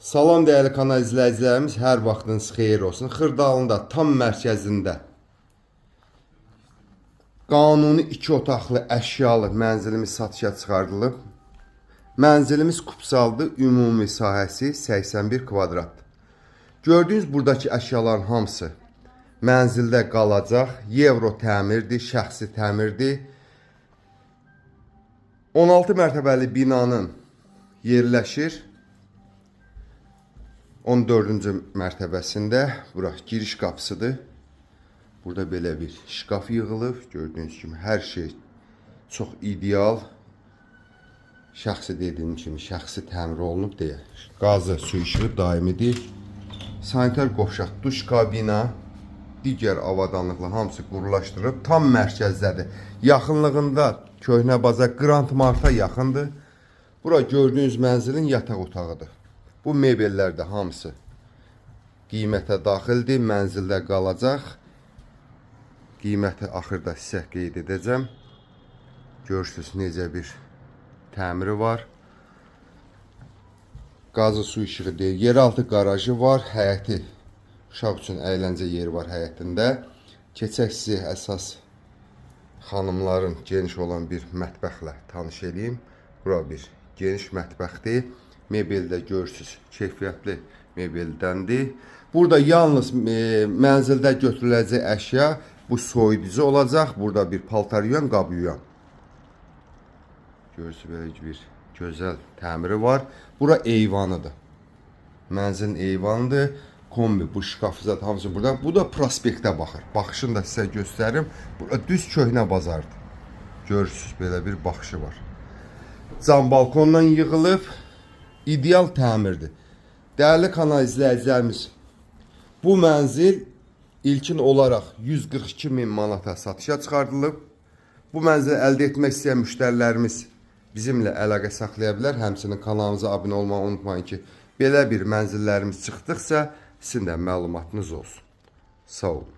Salam dəyərli kanal izləyicilərimiz, hər vaxtınız xeyir olsun. Xırdalının da tam mərkəzində qanuni 2 otaqlı əşyalı mənzilimiz satışa çıxardılıb. Mənzilimiz kupsaldır, ümumi sahəsi 81 kvadratdır. Gördüyünüz buradakı əşyaların hamısı mənzildə qalacaq. Yevro təmirdir, şəxsi təmirdir. 16 mərtəbəli binanın yerləşir. 14-cü mərtəbəsində bura giriş qapısıdır. Burada belə bir şkaf yığılıb. Gördüyünüz kimi hər şey çox ideal. Şəxsi dediyim kimi şəxsi təmir olunub deyə. Qazı, su işığı daimidir. Sanitar qovşaq, duş kabina, digər avadanlıqlar hamısı qurulaşdırılıb. Tam mərkəzdədir. Yaxınlığında Köhnə Bazar Grand Marta yaxındır. Bura gördüyünüz mənzilin yataq otağıdır. Bu mebellər də hamısı qiymətə daxildir, mənzildə qalacaq. Qiyməti axırda sizə qeyd edəcəm. Görürsünüz necə bir təmiri var. Qazı su işığı deyil. Yeraltı qarajı var, həyəti uşaq üçün əyləncə yeri var həyətində. Keçək sizi əsas xanımların geniş olan bir mətbəxlə tanış eləyim. Bura bir geniş mətbəxdir. Mebel də görürsüz, keyfiyyətli mebeldəndir. Burada yalnız mənzildə götürüləcək əşya bu soyuducu olacaq. Burada bir paltar yuyan, qab yuyan. Görürsüz belə bir gözəl təmiri var. Bura eyvanıdır. Mənzilin eyvanıdır. Kombi, bu şkaf zat hamısı burada. Bu da prospektə baxır. Baxışını da sizə göstərim. Bura düz köhnə bazardır. Görürsüz belə bir baxışı var. Cam balkondan yığılıb. İdeal təmirdir. Dəyərli kanal izləyicilərimiz, bu mənzil ilkin olaraq 142 min manata satışa çıxardılıb. Bu mənzili əldə etmək istəyən müştərilərimiz bizimlə əlaqə saxlaya bilər. Həmçinin kanalımıza abunə olmağı unutmayın ki, belə bir mənzillərimiz çıxdıqca sizin də məlumatınız olsun. Sağ olun.